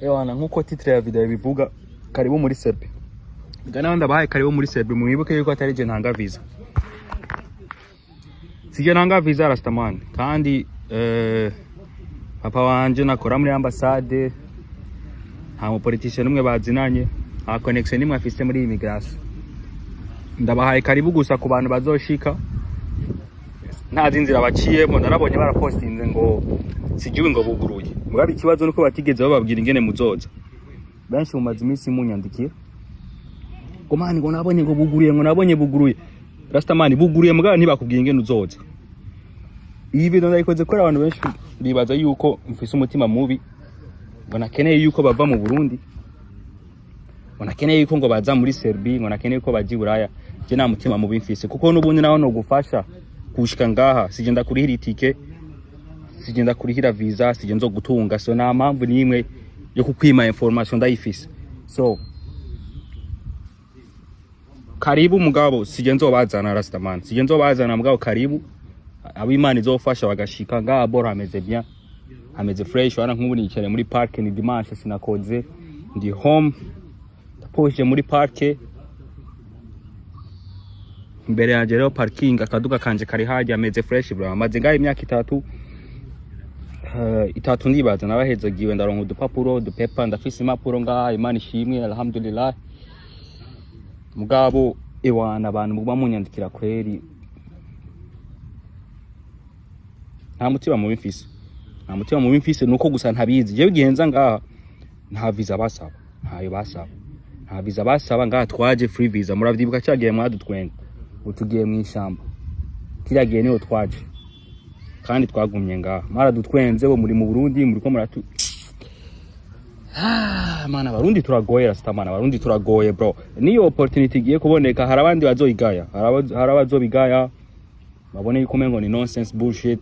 Ewana, nkuko titre ya video bivuga, karibu muri Serbia. Gana ndabahaye karibu muri Serbia, mwibuke yuko atari je ntanga visa. Sije ntanga visa, Rastaman. Kandi papa wanje nakora muri ambassade, nta mu politicien numwe bazinanye, nta connection nimwe afise muri immigration. Ndabahaye karibu gusa ku bantu bazoshika ntazi inzira baciyemo. Narabonye barapostinze ngo sijiwe ngo buguruye, mugabe ikibazo nuko batigeze bababwira ingene muzoza. Benshi mumaze iminsi munyandikira ngo man, ngo nabonye ngo buguruye, ngo nabonye buguruye. Rastaman, buguruye mugabe ntibakubwiye ingene uzoza. Iyi video ndayikoze kubera abantu benshi bibaza yuko mfise umutima mubi, ngo nakeneye yuko bava mu Burundi, ngo nakeneye yuko ngo baza muri Serbia, ngo nakeneye yuko baja i Buraya. Je nta mutima mubi mfise, kuko n'ubundi naho no gufasha kushika ngaha, sije ndakurihira itike, sije ndakurihira visa, sije nzo gutunga. So nta mpamvu n'imwe yo kukwima information ndayifise. So karibu, mugabo sije nzobazana. Rastaman, sije nzobazana, mugabo karibu abo Imana izofasha bagashika ngaha. Bora hameze bien, hameze fresh. Wana nk'ubu nicaye muri park, ni dimanche, sinakoze, ndi home, ndapoje muri park imbere yanjye rero parking, akaduga kanje kari hajya, ameze fresh bro. Amaze ngaho imyaka 3, 3 ndibaza. Narahezagiwe, ndaronka udupapuro, udupepa, ndafise impapuro ngaha, Imana ishimwe, alhamdulillah. Mugabo ewana, abantu muba munyandikira kweri, nta mutima mubi mfise, nta mutima mubi mfise, nuko gusa ntabizi. Jewe igihe nza ngaha nta visa basaba, ntayo basaba, nta visa basaba ngaha. Twaje free visa. Muravyibuka cya gihe mwadutwenga ngo tugiye mu ishamba? Kiriya gihe niho twaje kandi twagumye ngaha. Mwaradutwenze bo muri mu Burundi, muriko muratu. Ah, mana, Abarundi turagoye. Rastamana, Abarundi turagoye bro. Niyo opportunity igiye kuboneka, hari abandi bazoyigaya, hari abazobigaya, babone yuko umengo ni nonsense, bullshit,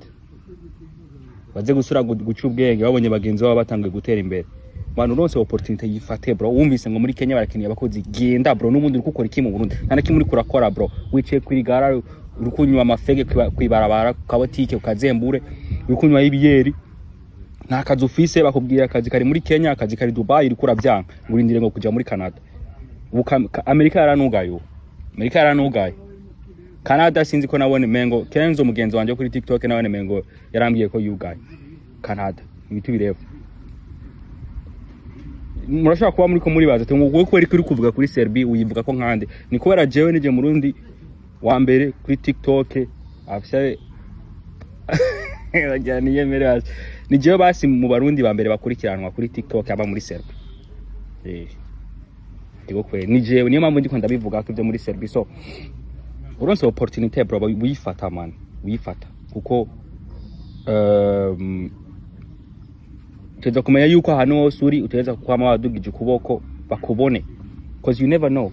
baze gusura guca ubwenge babonye bagenzi babo batanguye gutera imbere. Bantu uronse opportunity yifate bro. Wumvise ngo muri Kenya barakeneye abakozi, genda bro. N'ubundi uri gukora iki mu Burundi? Nta na kimwe uri kurakora bro. Wicaye kuri gara, uri kunywa amafege kwibarabara, ku kabotike, ukazembure, uri kunywa ibiyeri, nta kazi ufise. Bakubwira akazi kari muri Kenya, akazi kari Dubai, uri kurabyanga ngo urindire ngo kuja muri Canada. Ubu Amerika yaranugaye, ubu Amerika yaranugaye. Canada sinzi ko nabone mengo Kenzo mugenzi wanje kuri TikTok nabone mengo yarambwiye ko yugaye Canada, ibiti birefu. Murashobora kuba muri ko muribaza ati ngo wowe kweri kuri kuvuga kuri Serbia uyivuga ko nkande? Ni kubera jewe nije Murundi wa mbere kuri TikTok afise bagira niyemere hasi. Ni jewe basi mu Barundi ba mbere bakurikiranwa kuri TikTok aba muri Serbia. Ndigo kweri ni jewe, niyo mpamvu ndiko ndabivuga ko ibyo muri Serbia. So uronse opportunity bro, wifata man, wifata, kuko uteza kumenya yuko ahantu hose uri uteza kwama wadugije ukuboko bakubone, 'cause you never know,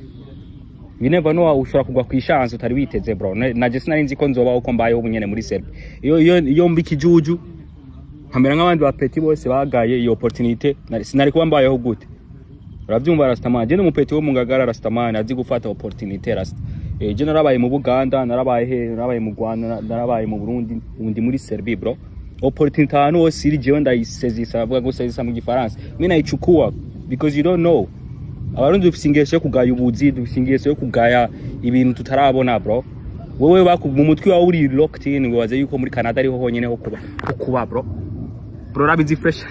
you never know, ushobora kugwa ku chance utari witeze bro. Naje sinari nzi ko nzoba uko mbayeho ubu nyene muri Serbia. Iyo mba ikijuju nkamera nk'abandi ba petit bose bagaye iyo opportunity, sinari kuba mbayeho gute? Uravyumva Rastaman? Je n'umupeti wo mu Ngagara, Rastaman, azi gufata opportunity, Rasta. Je narabaye mu Buganda, narabaye he, narabaye mu Rwanda, narabaye mu Burundi, ubu ndi muri Serbia bro. Opportunity ahantu hose iri jewe ndayisezisa, avuga gusezisa mu Gifaransa, mimi naichukua, because you don't know. Abarundi dufise ingeso yo kugaya ubuzi, dufise ingeso yo kugaya ibintu tutarabona bro. Wewe baku mu mutwe wawe uri locked in, wibaze yuko muri Canada ariho honyene ho kuba bro. Bro, rabizi fresh,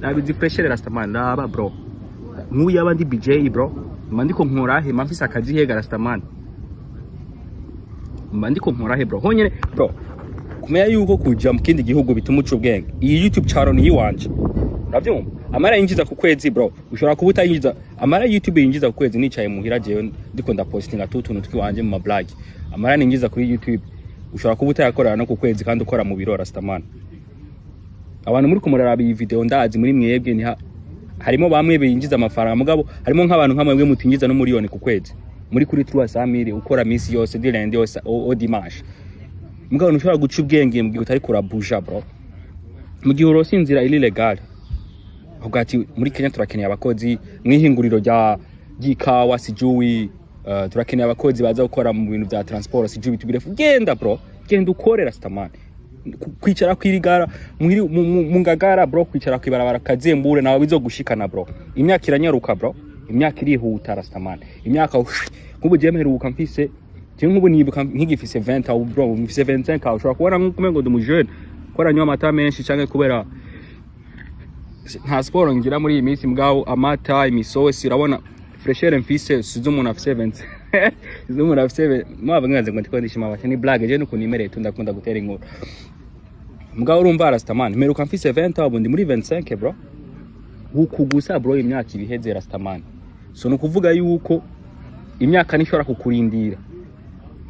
rabizi fresh Rastaman. Raba bro, nk'uyu yaba ndi BJ bro, mba ndiko nkora he? Mba mfise akazi hega Rastaman? Mba ndiko nkora he bro? Honyene bro, kumenya yuko kuja mu kindi gihugu bituma uca ubwenge. Iyi YouTube channel ni iwanje, uravyumva? Amara yinjiza ku kwezi bro, ushobora kuba utayinjiza. Amara YouTube yinjiza ku kwezi nicaye muhira jewe ndiko ndapostinga tutuntu twiwanje mu mablog, amara ninjiza kuri YouTube ushobora kuba utayakorera no ku kwezi kandi ukora mu biro, Rastaman. Abantu muri kumuraraba iyi video, ndazi muri mwebwe ni harimo bamwe binjiza amafaranga, mugabo harimo nk'abantu nka mwebwe mutinjiza no miliyoni ku kwezi, muri kuri 300 mille, ukora misi yose, du lundi au dimanche, mugabo ntushobora guca ubwenge mu gihe utari kurabuja bro. Mu gihe uronse inzira iri legal, avuga ati muri Kenya turakeneye abakozi mwihinguriro rya ry'ikawa, sijuwi turakeneye abakozi baza gukora mu bintu bya transport, sijuwi tubirefu, genda bro, genda ukore Rastaman. Kwicara kwirigara mu ngagara, bro, kwicara kwibarabara kazembure nawe bizogushikana, bro. Imyaka iranyaruka, bro, imyaka irihuta, rastaman. Imyaka nk'ubu je mperuka mfise, je nk'ubu nibuka nkigifise 20 aho, bro, mfise 25 aho. Ushobora kubona nk'uko umengo ndi umujene kubera nywa amata menshi canke kubera nta siporo ngira muri iyi minsi. Mugabo amata, imisosi, urabona fraîcheur mfise, sizo umuntu afise 20, sizo umuntu afise. Mwaba mwaze ngo ndiko ndishima abashe, ni blague. Je nukuntu nimereye tu, ndakunda gutera inkuru. Mugabo urumva, rastaman, mperuka mfise 20, ubu ndi muri 25, bro. Uku gusa, bro, imyaka ibiheze, rastaman. So ni ukuvuga yuko imyaka ntishobora kukurindira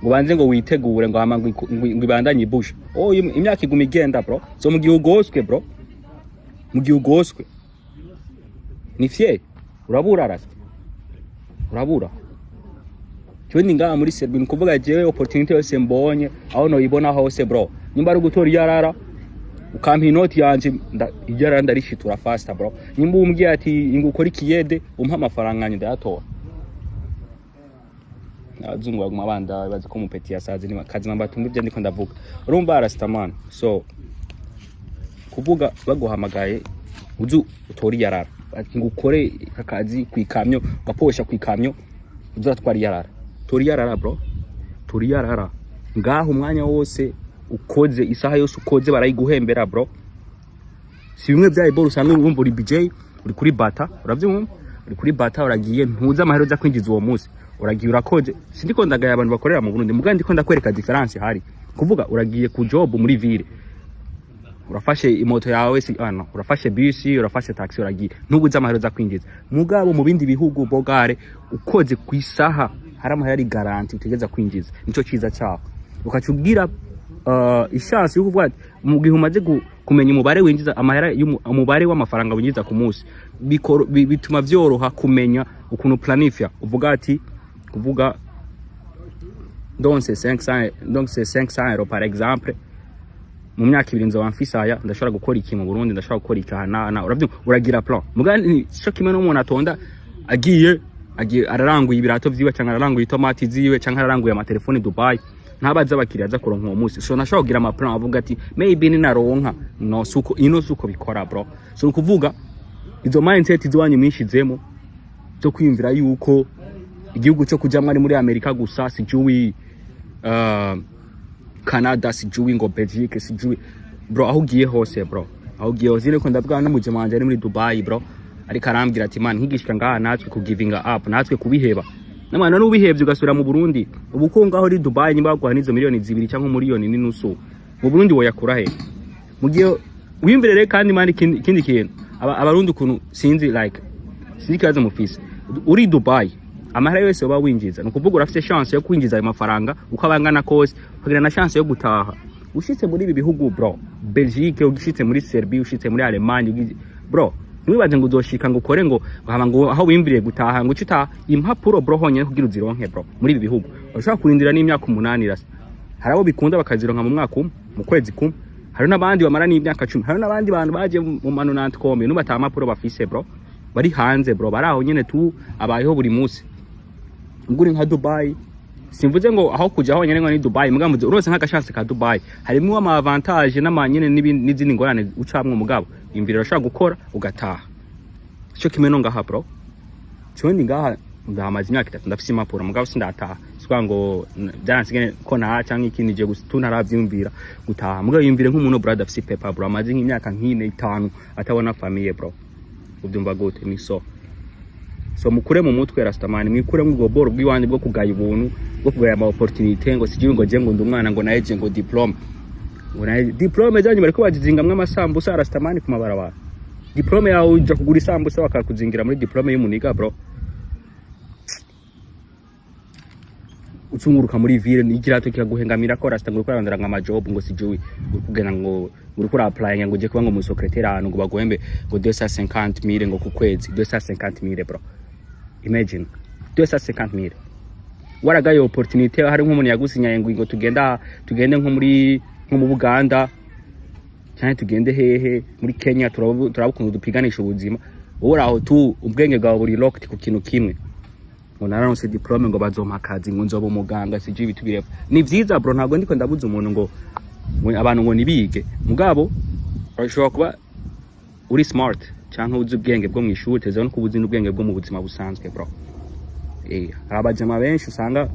ngo banze ngo witegure ngo hama ngo ibandanye ibushe. Oh, imyaka iguma igenda, bro. So mu gihe ugoswe, bro, mu gihe ugoswe ni fye urabura, rasta, urabura. Jewe ndi ngaha muri Serbia, ni ukuvuga jewe opportunity yose mbonye, aho noyibona hose, bro, nimba ari ugutora iyarara ukampa inoti yanje, iyarara ndarishitura faster, bro. Nimba umbwiye ati ngo ukore ikiyede, umpa amafaranga yanje, ndayatora. Abazungu baguma banda bazi ko umupeti yasaze, ni kazima batumva ibyo ndiko ndavuga. Urumva, rastaman, so kuvuga baguhamagaye uzu utora iyarara, ati ngo ukore akazi kwikamyo, ugaposha kwikamyo, uza uratwara iyarara, tora iyarara, bro, tora iyarara. Ngaho umwanya wose ukoze, isaha yose ukoze, barayiguhembera, bro. Si bimwe bya iboro usanga wumva uri BJ, uri kuri bata, urabyumva, uri kuri bata, uragiye ntuzi amahera uza kwinjiza uwo munsi, uragiye urakoze. Sindiko ndagaya abantu bakorera mu Burundi, muga ndiko ndakwereka différence hari. Kuvuga uragiye ku job muri ville, urafashe imoto yawe, si ah no, urafashe bisi, urafashe taxi, uragiye ntubuze amahera uza kwinjiza. Mugabo mu bindi bihugu bogare ukoze ku isaha hari amahera ari garantie utegeza kwinjiza. Nico ciza cyaho, ukacubwira ishansi yo kuvuga ati mu gihe umaze kumenya umubare winjiza amahera umubare w'amafaranga winjiza ku munsi, bituma vyoroha kumenya ukuntu planifia. Uvuga ati kuvuga donc c'est 500, donc c'est 500 euros par exemple, mu myaka 2 nzoba mfise aya, ndashobora gukora iki mu Burundi, ndashobora gukora iki aha na uravyumva, uragira plan. Muga cyo kimwe n'umuntu atonda agiye araranguye ibirato vyiwe, canke araranguye itomati ziwe, canke araranguye amatelefoni Dubai, ntabaza abakiriya aza kuronka uwo munsi. So nashobora kugira ama plan, avuga ati maybe ninaronka. No suko ino suko bikora, bro. So kuvuga izo mindset ziwanyu mwishizemo zo kwiyumvira yuko igihugu cyo kujamwo ari muri Amerika gusa, sijui Canada, sijui ngo Belgique, sijui, bro, aho ugiye hose, bro, aho ugiye hose. Niko ndavuga n'umujama wanje ari muri Dubai, bro, ariko arambwira ati man, nkigishika ngaha natwe ku giving up, natwe kubiheba namwana n'ubihevye ugasubira mu Burundi. Ubu ko ngaho uri Dubai, nyimba baguha n'izo miliyoni 2 cyangwa 1.5 miliyoni, mu Burundi woyakura he? Mu gihe wiyumvire rero kandi man, ikindi kintu, Abarundi ukuntu sinzi, like sinzi ikibazo mufise. Uri Dubai, amahera yose uba winjiza, ni ukuvuga urafise chance yo kwinjiza ayo mafaranga uko aba angana kose, ukagira na chance yo gutaha. Ushitse muri ibi bihugu, bro, Belgique, ushitse muri Serbie, ushitse muri Allemagne, bro, ntiwibaze ngo uzoshika ngo ukore ngo hama ngo aho wimviriye gutaha ngo uce utaha. Impapuro, bro, honyine kugira uzironke, bro, muri ibi bihugu urashobora kurindira n'imyaka 8. Rasa hari abo bikunda bakazironka mu mwaka umwe, mu kwezi kumwe. Hari n'abandi bamara n'imyaka 10. Hari n'abandi bantu baje mu manonante kombe n'ubu ata mpapuro bafise, bro, bari hanze, bro, bari aho nyene tu abayeho buri munsi. Ubwo uri nka Dubai, simvuze ngo aho kuja honyene ngo ni Dubai, mugabo muze urose nk'agashanse ka Dubai, harimo ama avantage n'ama nyene n'izindi ngorane ucamwo. Mugabo imvira urashobora gukora ugataha. Cyo kimwe no ngaha, bro. Cyo ndi ngaha, ndahamaze imyaka 3, ndafise impapuro, mugabo sindataha. Sikuvuga ngo byaransigaye ko ntaha canke ikindi, je gusa tu ntaravyiyumvira gutaha. Mugabo yumvire nk'umuntu, brother, afise paper, bro, amaze nk'imyaka nk'ine, 5 atabona famille, bro, ubyumva gute? Ni so mukure mu mutwe, rastamani, mwikure mu ubwo boro bw'iwanyu bwo kugaya ubuntu, bwo kugaya ama opportunité, ngo sijiwe, ngo je ngo ndi umwana, ngo naheje ngo diplôme, ngo naheje diplôme zanyu bariko bazizingamwe amasambusa, rastamani, ku mabarabara. Diplôme yawe uja kugura isambusa bakakuzingira muri diplôme y'umuniga, bro. Ucunguruka muri ville n'ikirato kikaguhengamira ko, rasta, ngo uriko urarondera ngo amajob, ngo sijiwe uri kugenda ngo uriko ura applying ngo uje kuba ngo mu secrétaire ahantu ngo baguhembe ngo 250 mille ngo ku kwezi. 250 mille, bro, imagine 250 mille. Waragaye opportunité, hari nk'umuntu yagusinyaye ngo tugenda, tugende nko muri nko mu Buganda cyane, tugende hehe muri Kenya, turaba ukuntu dupiganisha ubuzima. Wowe uraho tu, ubwenge bwawe buri locked ku kintu kimwe, ngo nararonse diplôme, ngo bazompa akazi, ngo nzoba umuganga, sije ibi tubireba. Ni vyiza, bro, ntabwo ndiko ndabuza umuntu ngo Ngo abantu ngo nibige, mugabo urashobora kuba uri smart canke uzi ubwenge bwo mw'ishuri, teza no kuba uzi n'ubwenge bwo mu buzima busanzwe, bro. Hari abajama benshi usanga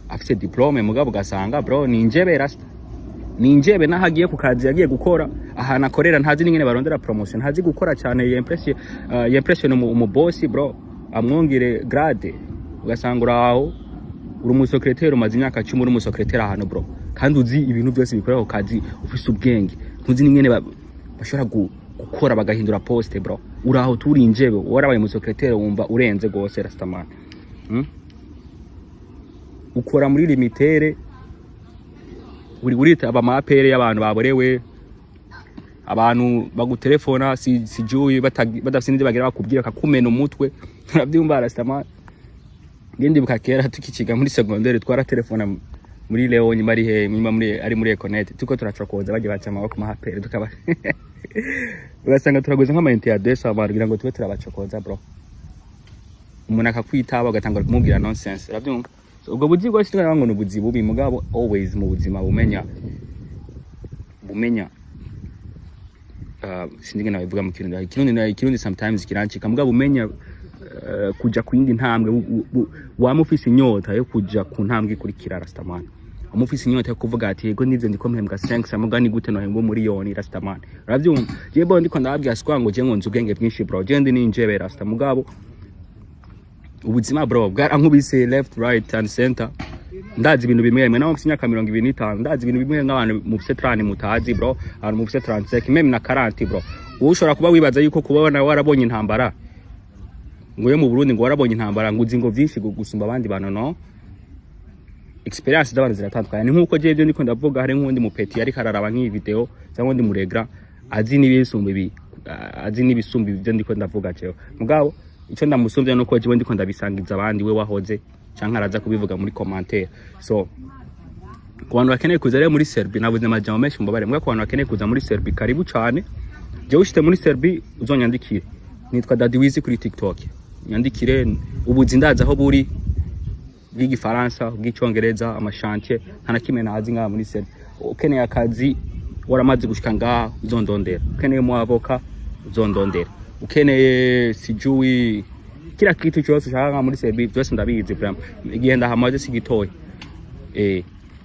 afise diplôme, mugabo ugasanga, bro, ni injebe, rasta, ni injebe. Naho agiye ku kazi, yagiye gukora ahantu akorera, ntazi n'ingene barondera promotion, ntazi gukora cyane yimpression umu boss, bro, amwongere grade. Ugasanga uraho uri umusecrétaire, umaze imyaka 10 uri umusecrétaire ahantu, bro, kandi uzi ibintu byose bikorera ku kazi, ufise ubwenge, ntuzi n'ingene bashobora gukora bagahindura poste, bro. Uraho turi injebe, warabaye umusecrétaire, wumva urenze gose, rastaman. Ukora muri limitere, uri urita aba mapere y'abantu baborewe, abantu bagutelefona sijuyi badafise n'ivyo bagira bakubwira, bakakumena umutwe, uravyumva, rastaman? Ngende kera tukikiga muri secondaire, twaratelefona muri Leo nyuma ari he, nyuma muri ari muri Econet, tuko turacokoza bagiye baca amaboko mahapere, tukaba ugasanga turaguze nk'amayinite ya 200 abantu kugira ngo tube turabacokoza, bro. Umuntu akakwitaba, ugatangura kumubwira nonsense, urabyumva? So, ubwo buzi bwose tukavuga ngo ni ubuzi bubi, mugabo always mu buzima bumenya, sinzi ngene nabivuga mu Kirundi. Ikirundi na Ikirundi sometimes kirancika, mugabo umenya kuja ku yindi ntambwe, wama ufise inyota yo kuja ku ntambwe ikurikira, rastaman. Wama ufise inyota yo kuvuga ati: "Yego, nivyo, ndiko mpembwa 5, muga ni gute nohembwa miliyoni?" Rastaman, uravyumva? Je bo ndiko ndababwira sikwa ngo je ngo nzi ubwenge bwinshi, bro. Je ndi ninjebe, rasta, mugabo ubuzima, bro, bwarankubise left, right and center. Ndazi ibintu bimwe bimwe. Naho mfise imyaka 25, ndazi ibintu bimwe nk'abantu mufise 30 mutazi, bro, abantu mufise 35, même na 40, bro. Wowe ushobora kuba wibaza yuko kuba warabonye intambara ngo yo mu Burundi, ngo warabonye intambara, ngo uzi ngo vyinshi gusumba abandi bantu. No experience z'abantu ziratandukanye. Ni nkuko je ibyo ndiko ndavuga, hari nk'undi mupeti ariko araraba nk'iyi video, cyangwa undi muregra azi n'ibisumba ibi, azi n'ibisumba ibyo ndiko ndavuga jewe. Mugabo icyo ndamusumbya nuko jewe ndiko ndabisangiza abandi, we wahoze canke araza kubivuga muri commentaire. So ku bantu bakeneye kuza rero muri Serbie, nabuze amajambo menshi, mubabare, mbwa ku bantu bakeneye kuza muri Serbie, karibu cane. Jewe ushite muri Serbie uzonyandikire, nitwa Daddy Wizi kuri TikTok, nyandikire. Ubuzi ndazi aho buri, bw'igifaransa, bw'icyongereza, amachantier, nta na kimwe ntazi ngaha muri Serbie. Ukeneye akazi waramaze gushika ngaha, uzondondera. Ukeneye mu avocat, uzondondera. Ukeneye sijui kila kitu cyose ushaka ngaha muri Serbie, byose ndabizi vraiment. Igihe ndahamaze sigitoye.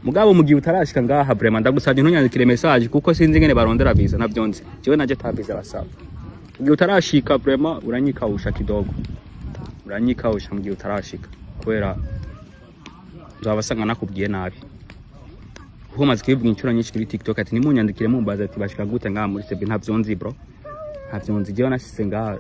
Mugabo mu gihe utarashika ngaha, vraiment ndagusabye ntunyandikire message, kuko sinzi ingene barondera visa, navyo nzi jewe naje ta visa basaba. Igihe utarashika, vraiment uranyikawusha kidogo, uranyikawusha mu gihe utarashika, kubera nzaba asanga nakubwiye nabi, kuko maze kubivuga inshuro nyinshi kuri TikTok ati nimunyandikire mumbaza ati bashika gute ngaha muri Serbie. Ntavyo nzi, bro, ntavyo nzi. Jewe nashitse ngaha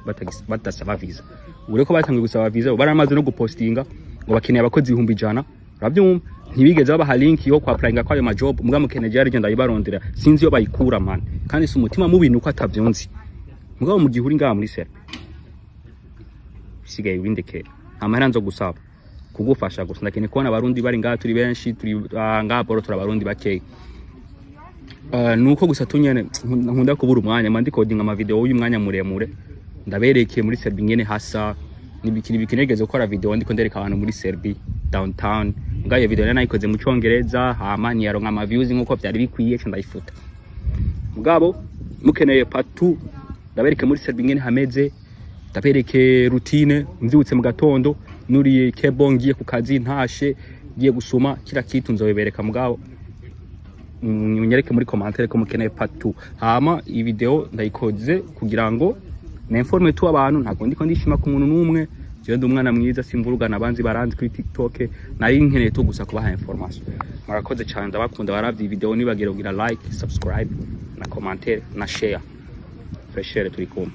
badasaba visa. Ureko batangiye gusaba visa, baramaze no gupostinga ngo bakeneye abakozi 100,000, urabyumva? Ntibigeze babaha link yo kwa applyinga kwayo majob. Mbwa mukeneye yari genda yibarondera, sinzi iyo bayikura, man. Kandi si umutima mubi, nuko atavyo nzi. Mugabo mu gihe uri ngaha muri Serbie, bisigaye windekera, nta mahera nzo gusaba, kugufasha gusa. Ndakeneye kubona abarundi bari ngaha, turi benshi, turi ngaha, bro, turi abarundi bakeya. Nuko gusa tunyene nkunda kubura umwanya, mba ndikodinga ama video y'umwanya muremure, ndaberekeye muri Serbie ingene hasa nibikini bikinegeze gukora video ndiko ndereka abantu muri Serbie downtown. Ngayo iyo video nari nayikoze mu Congereza, hama ntiyaronka ama views nkuko vyari bikwiye, ca ndayifuta. Mugabo mukeneye part 2, ndabereke muri Serbie ingene hameze, ndabereke routine: mvyutse mu gatondo, nuriye kebo, ngiye ku kazi, ntashe ngiye gusuma, kila kitu nzobibereka. Mugabo munyereke muri commentaire ko mukeneye part 2. Hama iyi video ndayikoze kugira ngo ninforme tu abantu, ntabwo ndiko ndishima ku muntu n'umwe. Jewe ndi umwana mwiza, simvurugana, abanzi baranzi kuri TikTok. Nari nkeneye tu gusa kubaha information. Murakoze cyane, ndabakunda. Baravye iyi video, nibagire kugira like, subscribe na commentaire na share. Freshere, turi kumwe.